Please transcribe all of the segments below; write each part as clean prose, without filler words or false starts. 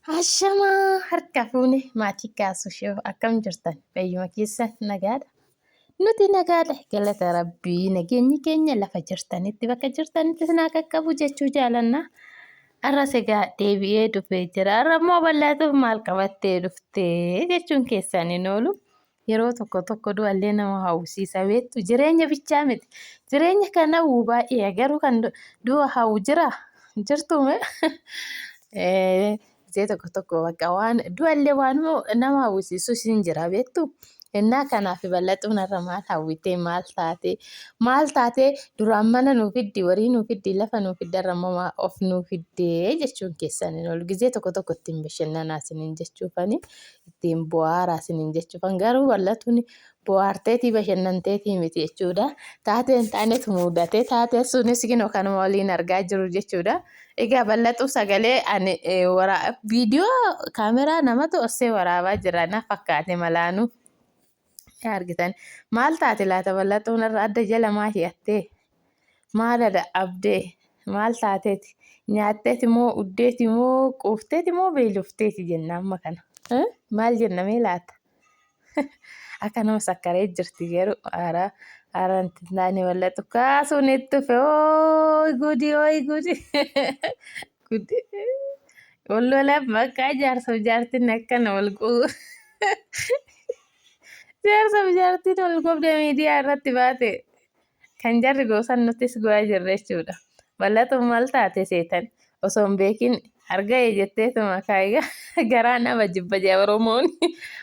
Ashamaa harka fuune maatii kaasuu shoo akkam jirtan fayyuma keessan nagaadha. Nuti nagaadha galata rabbii nageenyi keenya lafa jirtanitti bakka jirtanitti isin haa qaqqabu jechuu jaalanna. Arras egaa deebi'ee dhufee jira. Arra immoo bal'aatuuf maal qabattee dhuftee jechuun keessan hin oolu. Yeroo tokko tokko du'allee nama hawwisiisa beektu jireenya bichaa miti. Jireenya kan hawwu baay'ee garuu kan du'a hawwu jira jirtu mee? Gisee tokko tokko bakka waan du'allee waan nama hawwisiisu siin jira beektu. Innaa kanaaf bal'axuun har'a maal hawwitee maal taatee maal taatee duraan mana nuu fiddi warii nuu fiddi lafa nuu fiddi har'a immoo of nuu fiddee jechuun keessan hin oolu. Gisee tokko tokko ittiin bashannanaa isiniin jechuufani. Ittiin bohaaraa isiniin jechuufan garuu bal'atuun bohaarteetii bashannanteetii miti jechuudha. Taatee hin taanetu mudate taatee sunis kinoo kanuma waliin argaa jiru jechuudha. Egaa bal'atuu sagalee ani waraa viidiyoo kaameraa namatu ossee waraabaa jira na fakkaate malaanuu. Argitan maal taate laata bal'atuun irra adda jala maa hi'attee? Maal abdee maal taateeti? Nyaatteeti moo uddeeti moo quufteeti moo beelofteeti jenna amma kana. Maal jenna mee laata? Akka nama sakkaree jirti garuu haaraa haaraan taane bal'atu kaasuun itti dhufe ooyi gudii ooyi gudii gudii wal lolaaf bakka jaarsaaf jaartiin akkana wal quu jaarsaaf jaartiin wal gobdee miidiyaa irratti baate. Kan jarri goosan nutis go'aa jirra jechuudha. Bal'atuun maal taate seetan osoo hin beekin arga'e jetteetuma kaayigaa garaa nama jibba jee Oromoon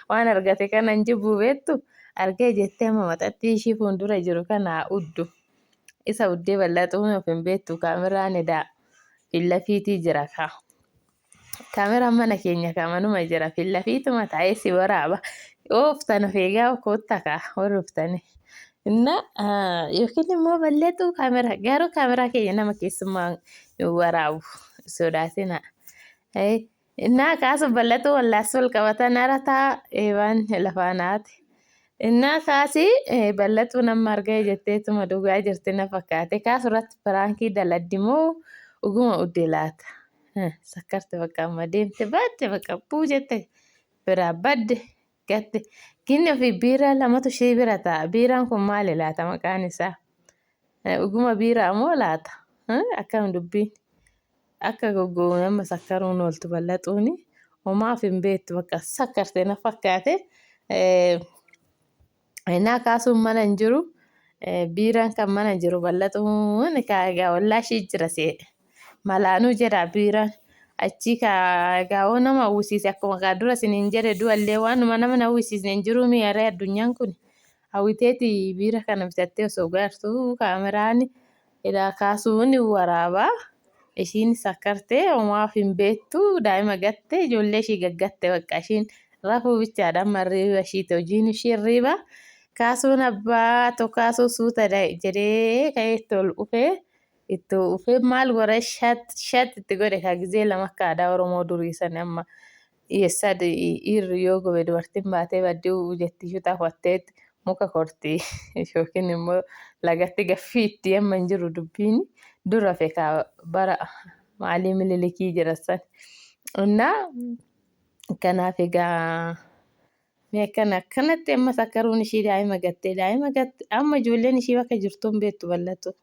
waan argate kana hin jibbu beektu arga'e jettee amma maxaxxii ishii fuuldura jiru kana haa uddu. Isa uddee bal'atuun of hin beektu kaameraan edaa fillafiitii jira kaa. Kaameraan mana keenya kaa manuma jira fillafiituma taa'ee si waraaba. Yoo uftan of eegaa koottaa kaa warri uftani. Inna yookiin immoo balleetu kaameraa garuu kaameraa keenya nama keessummaa hin waraabu sodaatina. Innaa kaasu bal'atu wallaassoo wal qabatan harataa eebaan lafaa naate. Innaa kaasi bal'atuu nama argee jetteetuma dhugaa jirti na fakkaate kaasu irratti piraankii daladdi moo dhuguma udde laata? Sakkarte bakka amma deemte badde bakka buu jette biraa badde gatte. Ginni ofii biiraa lamatu ishee bira taa'a. Biiraan kun maali laata maqaan isaa? Dhuguma biiraa moo laata? Akkam dubbiin? Akka goggogu amma sakkaruun ooltu bal'axuuni homaaf hin beektu bakka sakkarte na fakkaate. Innaa kaasuun mana hin jiru. Biiraan kan mana jiru bal'axuun egaa ollaa ishii jira see. Malaanuu jedha biiraan. Achii kaa egaa hoo nama hawwisiise akkuma kaa dura isiniin jedhe du'allee waanuma nama hin hawwisiisne hin jiruu mi'aree addunyaan kun. Hawwiteeti biira kana bitattee osoo gaartuu kaameraan Ilaa kaasuun ni waraaba. Ishiin sakkartee homaaf hin beektu daa'ima gatte ijoollee ishii gaggatte bakka ishiin rafuu bichaadha amma hirriiba ishiiti hojiin ishii hirriiba. Kaasuun abbaa tokkaasuu suuta jedhee ka'ee itti ol dhufee itti dhufee maal godha shat shat itti godhe kaa gizee lama akka aadaa Oromoo durii san amma Eessa dhiirri yoo gobe dubartiin baatee baddi u'u jetti shuxa fatteet muka korti yookiin immoo lagatti gaffiitti amma hin jiru dubbiin dura fe kaa bara maalii mililikii jira san. Innaa kanaaf egaa mee akkana akkanatti amma sakkaruun ishii daa'ima gattee daa'ima gatte amma ijoolleen ishii bakka jirtu hin beektu bal'atu.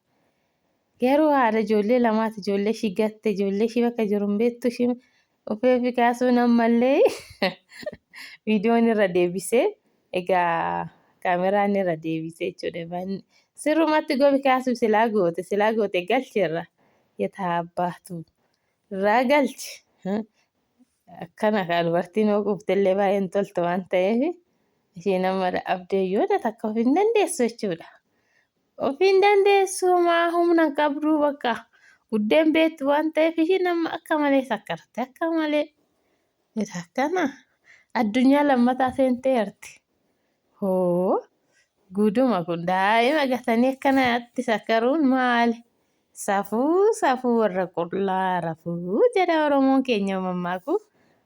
Garuu haadha ijoollee lamaati ijoollee ishii gatte ijoollee ishii bakka jiru hin beektu ishii Ufee fi kaasuun ammallee viidiyoon irra deebisee egaa kaameraan irra deebisee jechuudha. Sirrumatti gobi kaasuu silaa goote silaa goote galchi irra yetaa abbaatu irraa galchi. Akkana kaa dubartiin hoo quuftellee baay'ee hin toltu waan ta'eef isheen amma abdee yoo takka of hin dandeessu jechuudha. Of hin dandeessu homaa humna hin qabdu bakka buddeen beektu waan ta'eef ishiin amma akka malee sakkarte akka malee akkana addunyaa lammataa seenteerti. Hoo guduma kun daa'ima gatanii akkanatti sakkaruun maali? Safuu safuu warra qullaa rafuu jedha Oromoon keenya mammaaku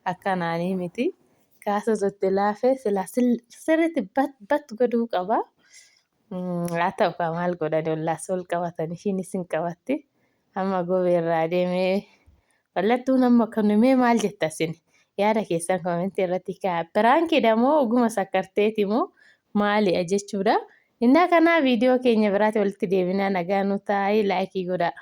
akkanaanii miti. Kaasutu itti laafee silaa sirriitti bat bat godhuu qaba. Haa ta'u kaa maal godhan ollaas wal qabatan ishiinis hin qabatti. Amma gobee irraa deemee mallattoon amma kan mee maal jetta isin? Yaada keessan koomentii irratti kaa'aa. Piraankiidha moo oguma sakkarteeti moo maaliidha jechuudha. Innaa kanaa viidiyoo keenya biraatti walitti deebinaa nagaa nu taa'ii laayikii godhaa.